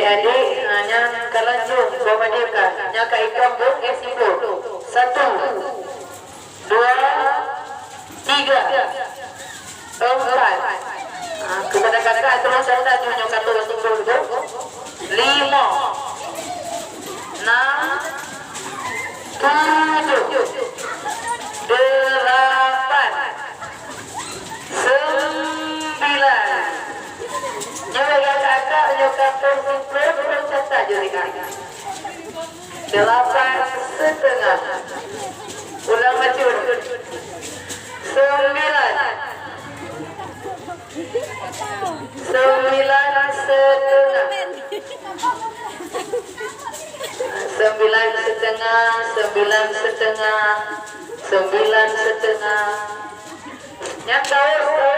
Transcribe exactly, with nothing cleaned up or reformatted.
Adik-adik, ha, nyan ka lanjong, boh merdeka. Nyan ka itom beuet, eh, simpul. Satu, dua, tiga, empat. Ha, kepada kakak, tolong catat nyoe, nyoe ka lheueh simpul tu. Lima, enam, tujuh, delapan, sembilan. Nyoe lagèe kakak, nyoe ka peuet simpul, tolong catat jih, Kak. Delapan setengah. Ulang bacut. Sembilan. Sembilan setengah. Sembilan setengah, sembilan setengah, sembilan setengah. Nyang tahu